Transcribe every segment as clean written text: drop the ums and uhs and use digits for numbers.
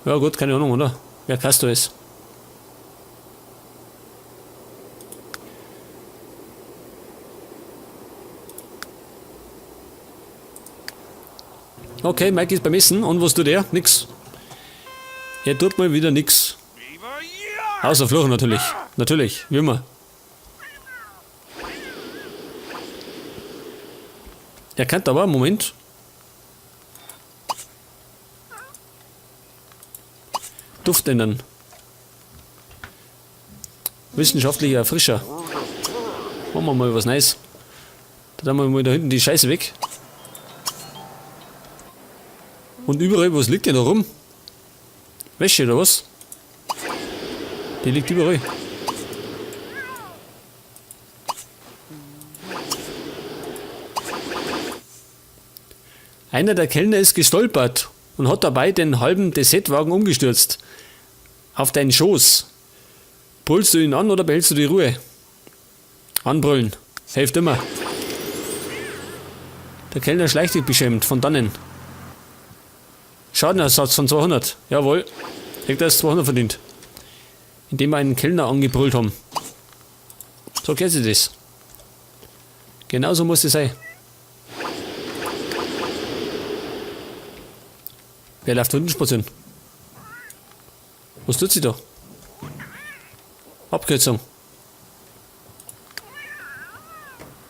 Ja gut, keine Ahnung, oder? Wer Castor ist. Okay, Mike ist beim Essen. Und was tut er? Nix. Er tut mal wieder nix. Außer fluchen natürlich. Natürlich, wie immer. Er kann aber, Moment. Duft ändern. Wissenschaftlicher Erfrischer. Machen wir mal was Neues. Da haben wir mal da hinten die Scheiße weg. Und überall, was liegt denn da rum? Wäsche oder was? Die liegt überall. Einer der Kellner ist gestolpert und hat dabei den halben Dessertwagen umgestürzt. Auf deinen Schoß. Brüllst du ihn an oder behältst du die Ruhe? Anbrüllen. Hilft immer. Der Kellner schleicht dich beschämt von dannen. Schadenersatz von 200. Jawohl. Hätte er 200 verdient. Indem wir einen Kellner angebrüllt haben. So kennt sich das. Genauso muss es sein. Wer läuft unten spazieren? Was tut sie da? Abkürzung.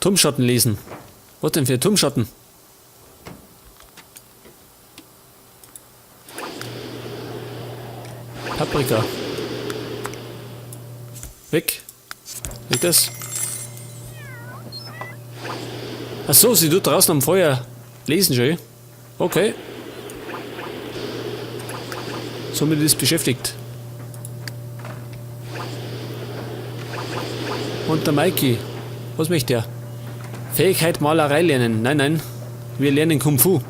Turmschatten lesen. Was denn für Turmschatten? Paprika. Weg. Weg das. Ach so, sie tut draußen am Feuer lesen schon. Okay. Somit ist beschäftigt. Und der Mikey. Was möchte er? Fähigkeit Malerei lernen. Nein, nein. Wir lernen Kung Fu.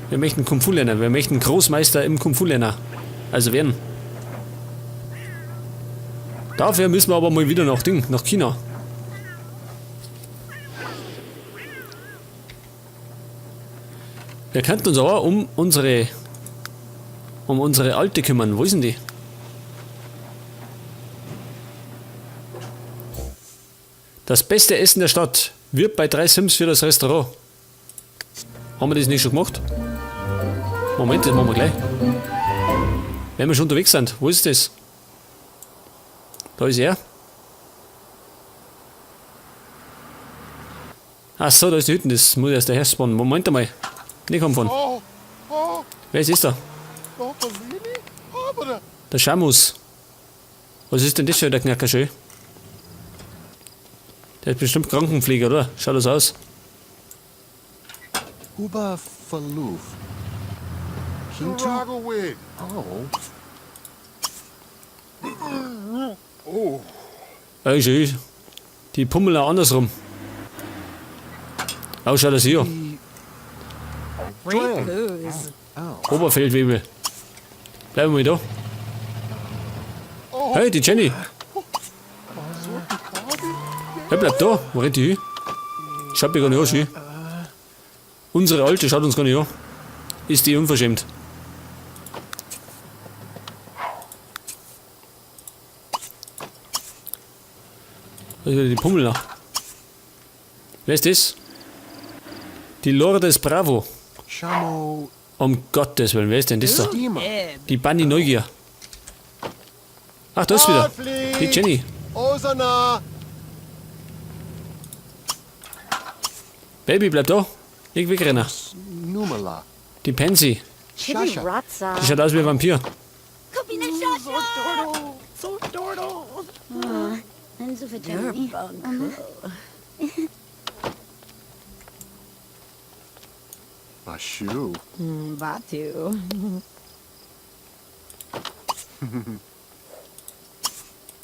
Wir möchten Kung Fu lernen. Wir möchten Großmeister im Kung Fu lernen. Also werden. Dafür müssen wir aber mal wieder nach Ding, nach China. Wir könnten uns aber um unsere Alte kümmern. Wo ist denn die? Das beste Essen der Stadt wird bei 3 Sims für das Restaurant. Haben wir das nicht schon gemacht? Moment, das machen wir gleich. Wenn wir schon unterwegs sind, wo ist das? Da ist er. Ach so, da ist die Hütte, das muss ich erst daher spawnen. Moment einmal. Nicht anfahren. Wer ist das da? Der Schamus. Was ist denn das für der Knacker schön? Der ist bestimmt Krankenpfleger, oder? Schaut das aus. Uba Faluf. Oh. Ey, schön. Die pummeln auch andersrum. Oh, schau das hier. Oberfeldwebel. Bleiben wir mal da. Hey, die Jenny. Hey, bleib da. Wo rennt die hin? Schaut mich gar nicht an, schön. Unsere Alte schaut uns gar nicht an. Ist die unverschämt. Da ist wieder die Pummel noch. Wer ist das? Die Lourdes Bravo. Shamo. Um Gottes Willen, wer ist denn das da? Die Bunny Neugier. Ach, da ist wieder. Die Jenny. Osana. Baby, bleib da. Ich wegrennen. Numala. Die Pansy. Die schaut aus wie ein Vampir. Bashu. Batu.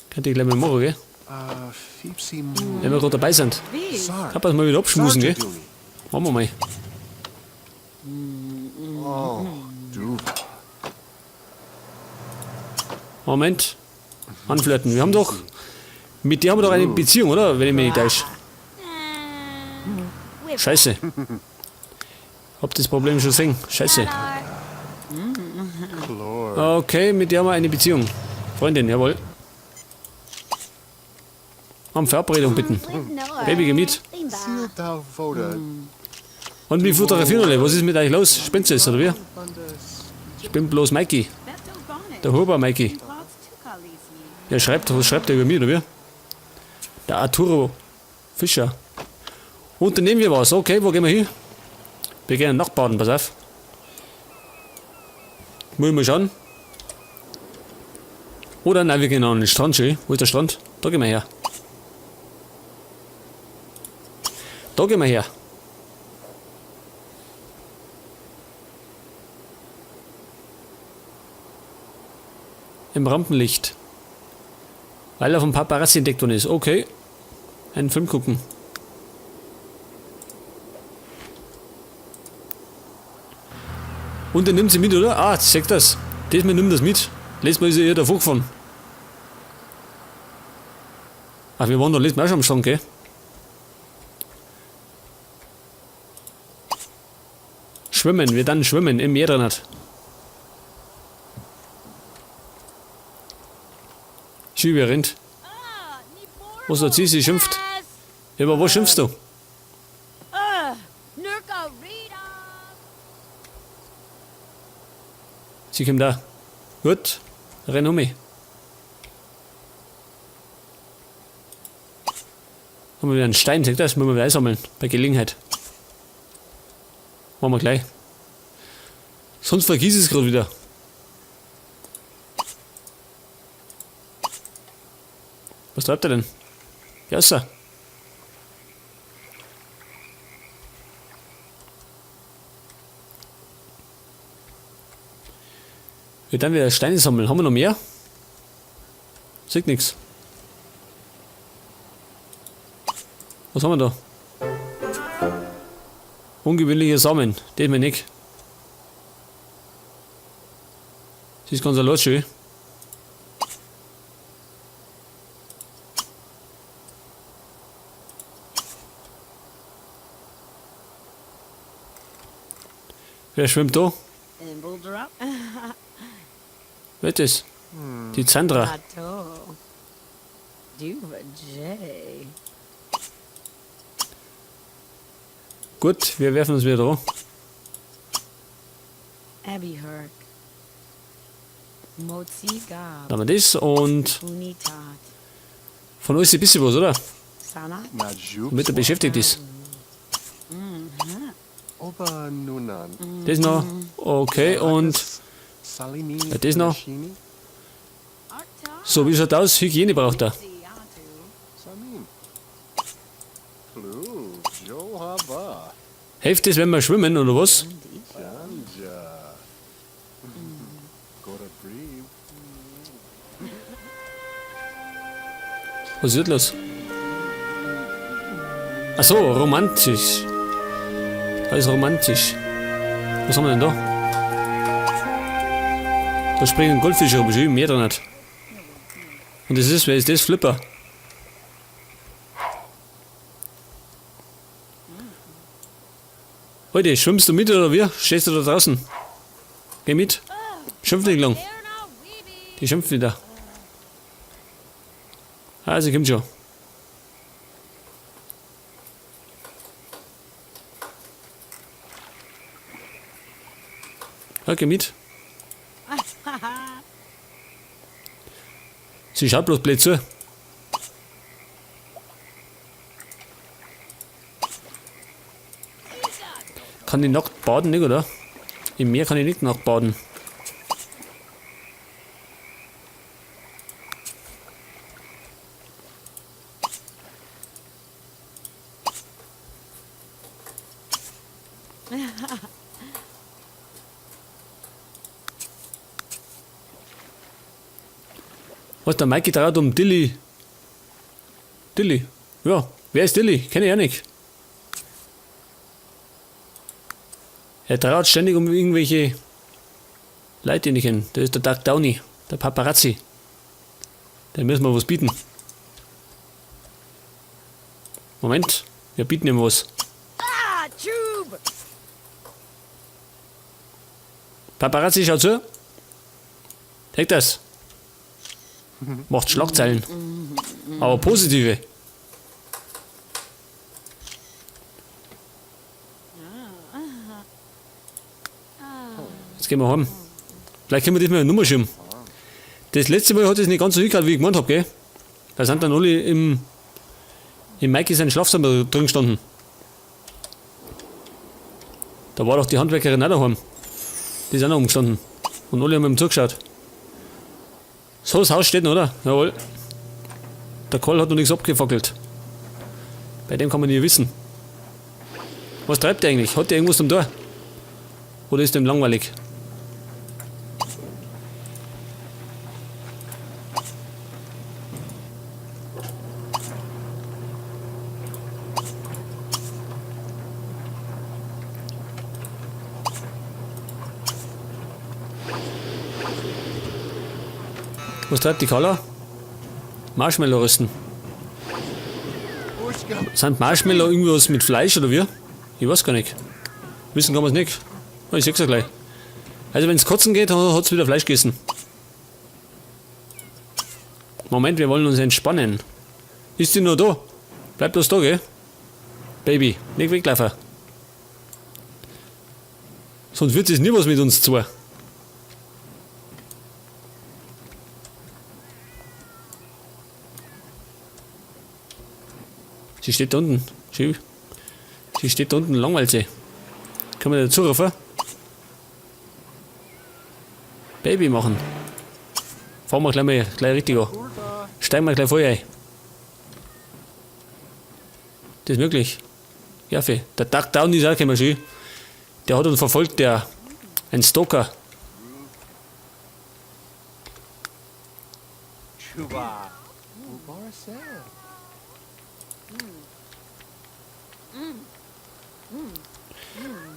Könnt ihr gleich mal machen, gell? Fipsi Wenn wir gerade dabei sind. Kann man mal wieder abschmusen, gell? Machen wir mal. Oh, du. Moment. Anflirten. Wir haben doch. Mit der haben wir doch eine Beziehung, oder? Wenn ich mich nicht täusche. Scheiße. Hab das Problem schon gesehen. Scheiße. Okay, mit der haben wir eine Beziehung. Freundin, jawohl. Um Verabredung bitten. Baby, geh mit. Und wie fotografieren alle? Was ist mit euch los? Spinnt ihr oder wie? Ich bin bloß Mikey. Der Huber Mikey. Der schreibt, was schreibt der über mich, oder wie? Der Arturo Fischer. Unternehmen wir was. Okay, wo gehen wir hin? Wir gehen nachbaden, pass auf. Muss ich mal schauen. Oder nein, wir gehen an den Strand schön. Wo ist der Strand? Da gehen wir her. Da gehen wir her. Im Rampenlicht. Weil er vom Paparazzi entdeckt worden ist. Okay. Einen Film gucken. Und er nimmt sie mit, oder? Ah, zeigt das. Diesmal nimmt das mit. Letztes Mal ist er ihr davor gefahren. Ach, wir waren da letztes Mal auch schon am Strand, gell? Schwimmen, wir dann schwimmen im Meer drin. Schön, wie er rennt. Was sagt sie? Sie schimpft. Ja, aber was schimpfst du? Sie kommt da. Gut, renn um mich. Haben wir wieder einen Stein, seht ihr das? Müssen wir wieder einsammeln. Bei Gelegenheit. Machen wir gleich. Sonst vergiss ich es gerade wieder. Was treibt er denn? Ja, ist er. Wir dann wieder Steine sammeln. Haben wir noch mehr? Sieht nix. Was haben wir da? Ungewöhnliche Samen. Das mir nicht. Das ist ganz allein schön. Wer schwimmt da? Wer ist das? Die Sandra. Gut, wir werfen uns wieder da. Dann haben wir das und von uns ein bisschen was, oder? Damit er beschäftigt ist. Das noch. Okay, und ja, das noch. So, wie schaut aus? Hygiene braucht er. Hilft es, wenn wir schwimmen, oder was? Was ist los? Ach so, romantisch. Das ist romantisch. Was haben wir denn da? Da springen Goldfische, aber schon mehr drin nicht. Und das ist, wer ist das? Flipper. Heute, schwimmst du mit oder wie? Stehst du da draußen? Geh mit. Schimpf nicht lang. Die schimpft wieder. Ah, sie kommt schon. Ja, geh mit. Sie schaut bloß blöd zu. Kann ich nackt baden, nicht, oder? Im Meer kann ich nicht nackt baden. Was, der Mikey traut um Dilly. Dilly? Ja, wer ist Dilly? Kenn ich auch nicht. Er traut ständig um irgendwelche Leute, die ich kenne. Das ist der Doug Downey, der Paparazzi. Dem müssen wir was bieten. Moment, wir bieten ihm was. Paparazzi, schau zu. Take das. Macht Schlagzeilen. Aber positive. Jetzt gehen wir heim. Vielleicht können wir diesmal eine Nummer schieben. Das letzte Mal hat es nicht ganz so hingehört, wie ich gemeint hab, gell? Da sind dann alle im Mikey sein Schlafzimmer drin gestanden. Da war doch die Handwerkerin auch daheim. Die ist auch noch umgestanden. Und alle haben ihm zugeschaut. So, das Haus steht noch, oder? Jawohl. Der Karl hat noch nichts abgefackelt. Bei dem kann man nie wissen. Was treibt der eigentlich? Hat der irgendwas zum Tor? Oder ist dem langweilig? Was treibt die Carla? Marshmallow rösten. Sind Marshmallow irgendwas mit Fleisch oder wie? Ich weiß gar nicht. Wissen kann man's nicht. Oh, ich seh's ja gleich. Also wenn's kotzen geht, hat's wieder Fleisch gegessen. Moment, wir wollen uns entspannen. Ist die noch da? Bleib bloß da, gell? Baby, nicht weglaufen. Sonst wird es nie was mit uns zwei. Sie steht da unten. Sie steht da unten, langweilt sie. Können wir da zurufen? Baby machen. Fahren wir gleich mal gleich richtig an. Steigen wir gleich voll ein. Das ist möglich. Ja, Fee. Der Duck Down ist auch gekommen, schön. Der hat uns verfolgt, der. Ein Stalker.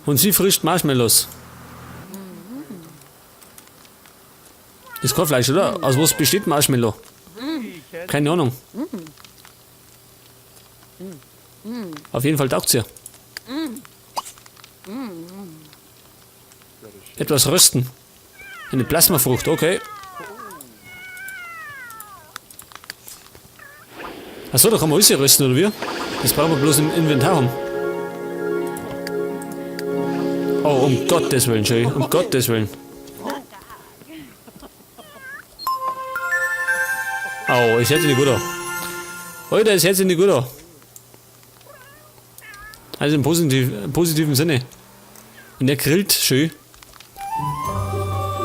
Und sie frisst Marshmallows. Das ist kein Fleisch, oder? Aus was besteht Marshmallow? Keine Ahnung. Auf jeden Fall taugt's ja. Etwas rösten. Eine Plasmafrucht, okay. Achso, da kann man alles rösten, oder wie? Das brauchen wir bloß im Inventar haben. Oh, um Gottes Willen, schön. Um Gottes Willen. Au, es hört sich nicht gut an. Alter, es hört sich nicht gut an. Also im positiven Sinne. Und er grillt schön.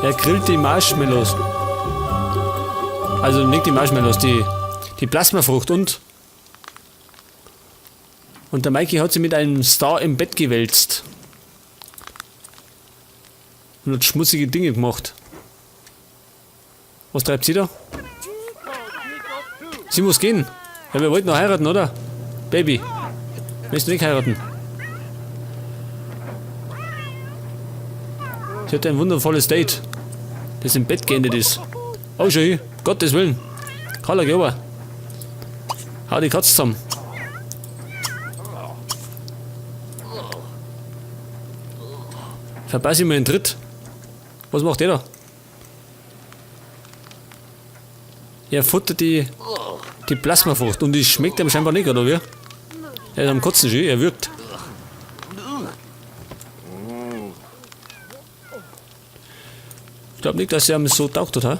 Er grillt die Marshmallows. Also nicht die Marshmallows, die Plasmafrucht und. Und der Mikey hat sie mit einem Star im Bett gewälzt. Und hat schmutzige Dinge gemacht. Was treibt sie da? Sie muss gehen. Ja, wir wollten noch heiraten, oder? Baby. Willst du nicht heiraten? Sie hat ein wundervolles Date, das im Bett geendet ist. Oh, schön. Gottes Willen. Carla, geh rüber. Hau die Katze zusammen. Verpasse ich mir einen Tritt. Was macht der da? Er futtert die Plasmafrucht und die schmeckt ihm scheinbar nicht, oder wie? Er ist am Kotzen schön, er wirkt. Ich glaub nicht, dass er ihm so taugt hat, ha?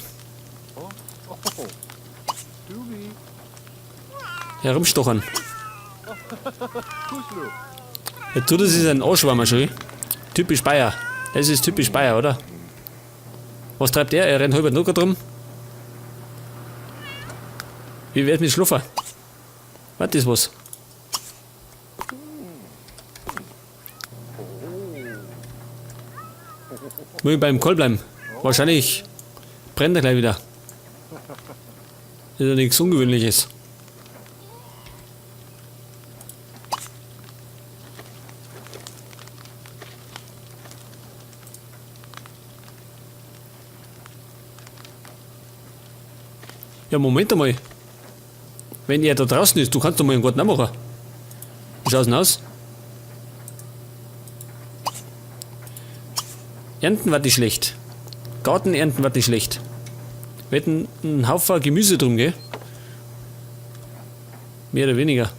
Herumstochern. Ja, du, das ist ein Arschwarmer schon. Typisch Bayer. Das ist typisch Bayer, oder? Was treibt er? Er rennt halber Nucker drum. Wie wär's mit Schluffer? Was ist was? Muss ich beim Koll bleiben? Wahrscheinlich brennt er gleich wieder. Ist ja nichts Ungewöhnliches. Ja, Moment einmal. Wenn er da draußen ist, du kannst doch mal im Garten auch machen. Wie schaut's denn aus? Ernten wird nicht schlecht. Garten ernten wird nicht schlecht. Wir hätten einen Haufen Gemüse drum, gell? Mehr oder weniger.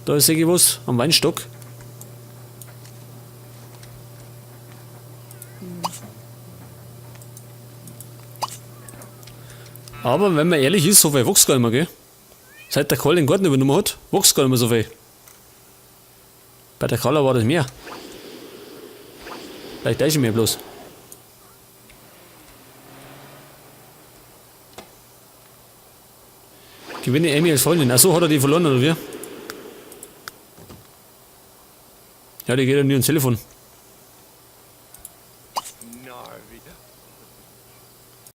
Da sehe ich was am Weinstock. Aber wenn man ehrlich ist, so viel wächst gar nicht mehr, gell? Seit der Karl den Garten übernommen hat, wächst gar nicht mehr so viel. Bei der Carla war das mehr. Vielleicht täusche ich mich bloß. Gewinne Amy als Freundin. Achso, hat er die verloren, oder wie? Ja, die geht ja nie ans Telefon.